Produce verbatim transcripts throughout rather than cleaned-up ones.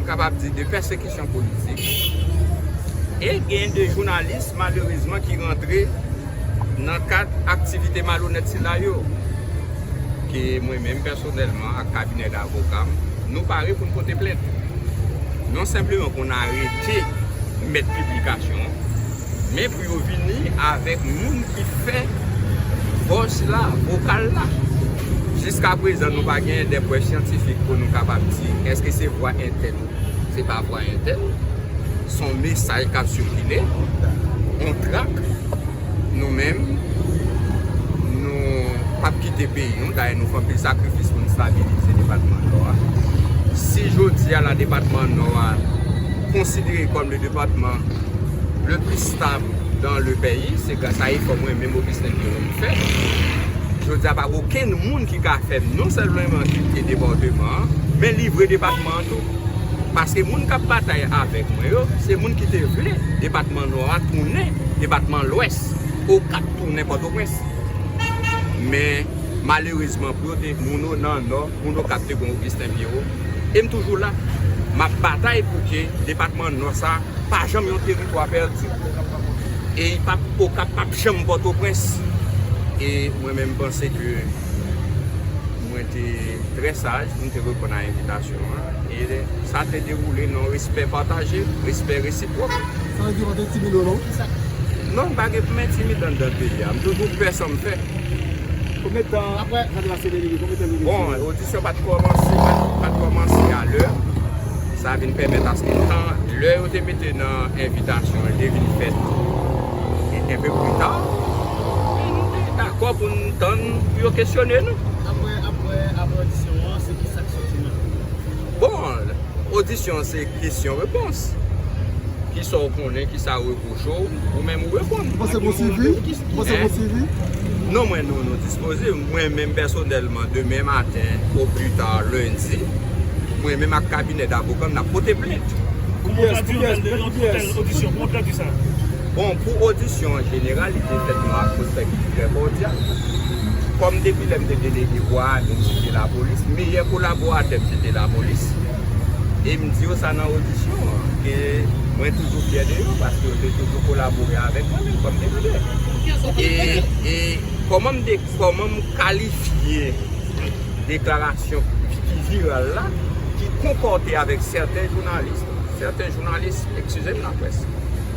kapab di de pèsekisyon politik. E gen de jounalis, malerezman, ki rantre nan kad aktivite malonèt sila yo. Ke mwen menm pèsonèlman ak kabinè davoka m, nou pare pou n pote plent. Non senpleman pou n arete mèt piblikasyon an, men pou yo vini avèk moun ki fè vòs la, vokal la. Jiskaprezan, nou pa gen de prèv syantifik pou nou kapab di èske se vwa entèl, se pa vwa entèl. Se yon mesaj k ap sikile, yon trak. Nou menm, nou p ap kite peyi nou. Dayè, nou fè anpil sakrifis pou n stabilize depatman Nò a. Si jodi a la, depatman Nò a konsidere kòm le département le plus stable dans le pays, se gras a efò mwen menm Augustin Pierrot m fè. Jodi a, pa gen okenn moun ki ka fè m non sèlman kite depatman an, men livre depatman an tou. Paske moun k ap batay avèk mwen yo, se moun ki te vle depatman Nò a tounen depatman Lwès, Okap tounen Pòtoprens. Men, malerezman, pou yo te moun nan Nò, moun Okap te pran Augustin Pierrot. E m toujou la. M ap batay pou ke depatman Nò sa pa janm yon teritwa pèdi. E li p ap, Okap p ap janm Pòtoprens. E mwen menm, m panse ke mwen te trè saj pou m te reponn a envitasyon an. E sa te dewoule nan respè pataje, respè resipwòk. Sa vle di w pa t entimide w, non? Non, m pa gen pou m entimide anndan peyi a. M toujou fè sa m fè. Konbyen tan apre fè trase delege? Konbyen tan li rete? Bon, odisyon pa t kòmanse, pa t, pa t kòmanse a lè. Sa vin pèmèt aske tan, lè yo te mete nan envitasyon an, li te vin fèt e, enpe pli ta. E nou te dakò pou n tann pou yo kesyone nou. Apre, apre, apre odisyon an, se ki sa k soti nan? Bon, odisyon an se kesyon repons. Kisa w konnen, kisa yo repwoche w, ou menm ou reponn. Ou panse gon swivi? Ou panse gon swivi? Non, mwen, nou, nou dispoze. Mwen menm pèsonèlman, demen maten, o pli ta lendi, mwen menm ak kabinè davoka m, n ap pote plent. Pou kiyès? Pou kiyès? Pou kiyès? Bon, pou odisyon an jeneral, li te fèt nan atmosfè ki trè kòdyal. Kòm depi lè m te delege bwa a, nou kite lapolis, meyè kolaboratè m se te lapolis. E m di yo sa nan odisyon an, ke mwen toujou fyè de yo, paske yo te toujou kolabore avèk mwen menm kòm depite. E, e kòman m de, kòman m kalifye deklarasyon ki viral la, ki konkòde avèk sèten jounalis, sèten jounalis, eskize m, laprès,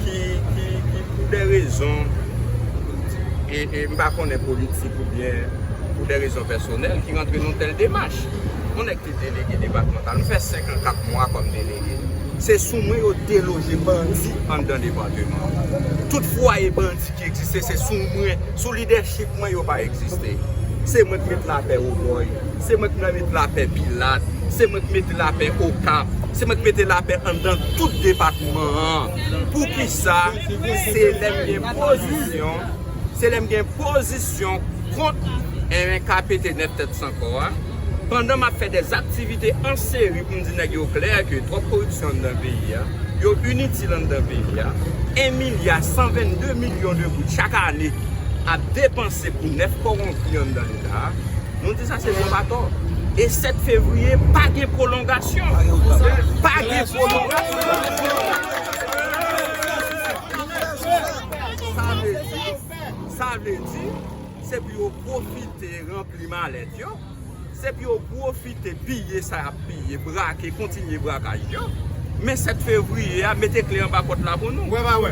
ki, ki, ki pou de rezon, e, e m pa konnen politik oubyen pou de rezon pèsonèl, ki rantre nan tèl demach. Yon nèg ki delege depatmantal, m fè senk an kat mwa kòm delege. Se sou mwen yo deloje bandi anndan depatman an. Tout fwaye bandi ki egziste, se sou mwen, sou lidèchip mwen yo pa egziste. Se mwen k met lapè Wobòy, se mwen k met lapè Pilat, se mwen k mete lapè Okap, se mwen k mete lapè anndan tout depatman an. Poukisa? Se lè m gen pozisyon, se lè m gen pozisyon kont en K P T nèf tèt san kò a. Pandan m ap fè dèzaktivite an seri pou m di nèg yo klè ke twòp koripsyon anndan peyi a, yo initil anndan peyi a, en milya san vennde milyon de goud chak ane ap depanse pou nèf kòwonpi anndan Leta a, nou di sa se twòp atò. E sèt fevriye, pa gen pwolongasyon. Pa gen pwolongasyon. Sa vle di, sa vle di, se pou yo pwofite ranpli malèt yo, se pou yo pwofite piye sa y ap piye, brake, kontinye brakaj yo. Men sèt fevriye a, mete kle anba pòt la pou nou. Wè pa wè.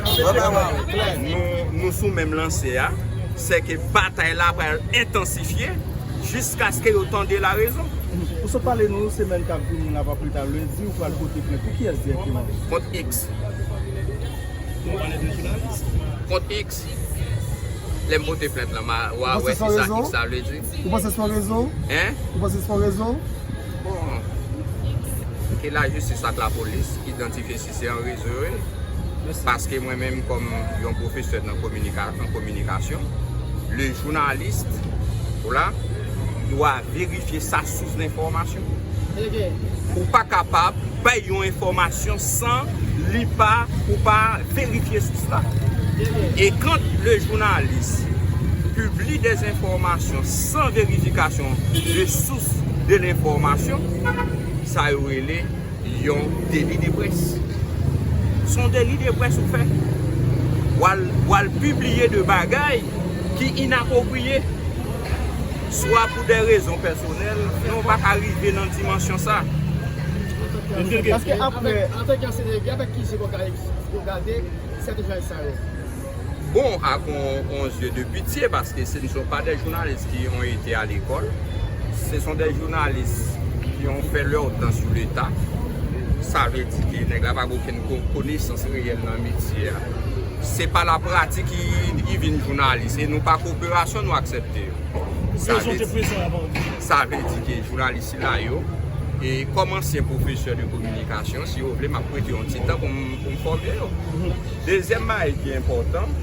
Nou, nou sou menm lanse a, se ke batay la pral entansifye jiskaske yo tande larezon. Ou sot pale nou semèn k ap vini la, pa pli ta lendi, ou pral pote plent pou kiyès dirèkteman? Kont X. Kont X. Lè m pote plent lan, ma, w a wè kisa X la vle di. Ou panse se yon rezon? Hein? Ou panse se yon rezon? Bon, ke lajistis ak lapolis idantifye si se an rezon yo ye. Paske mwen menm kòm yon pwofesè nan kominika-, an kominikasyon, le journaliste, ou la, dwa verifye sa sous lenfòmasyon. Ou pa kapab bay yon enfòmasyon san li pa, ou pa verifye sous la. E quand le journaliste publie des informations sans vérification de source de l'information, sa yo rele Yon deli de près. Se yon deli de près ou fè. W al, w al pibliye de bagay ki inapwopriye, swa pou de rezon pèsonèl, men w pa ka rive nan dimansyon sa. Paske apre, antanke ansyen delegue, avèk ki je w ka gade sèten jounalis sa yo? Bon, ak yon, yon zye de pitye, paske ce ne sont pas des journalistes qui ont été à l'école. Ce sont des journalistes qui ont fait leur temps sous l'État. Sa vle di ke nèg la pa gen okenn ko- konesans reyèl nan metye a. Se pa la pratik ki, ki vin jounalis, e nou pa koperasyon nou aksepte yo. Sa vle di, sa vle di ke jounalis sila yo, e kòm ansyen pwofesè de kominikasyon, si yo vle, m ap prete yon ti tan pou m, pou m fòme yo. Dezyèm bagay ki enpòtan,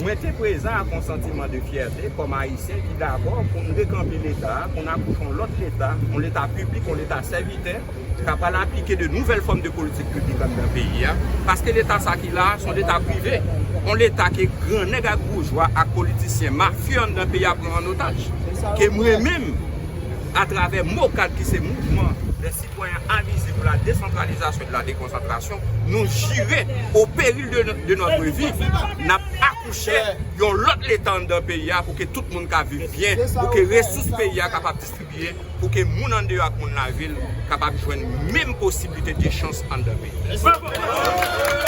mwen te prezan ak yon santiman de fyète kòm Ayisyen ki dakò pou n rekanpe Leta, pou n akouche yon lòt Leta, yon Leta piblik, yon Leta sèvitè, k ap al aplike de nouvèl fòm de politik piblik anndan peyi a. Paske Leta sa ki la a, se yon Leta prive, yon Leta ke gran nèg ak boujwa ak politisyen mafye anndan peyi a pran an otaj. Ke mwen menm, atravè MOCAD ki se Mouvement des Citoyens Avisés pour la Décentralisation et de la Déconcentration, nou jire au péril de, de notre vie, n ap akouche yon lòt Leta anndan peyi a pou ke tout moun ka viv byen, pou ke resous peyi a kapab distribiye, pou ke moun andeyò ak moun lavil kapab jwenn menm posiblite de chans anndan peyi.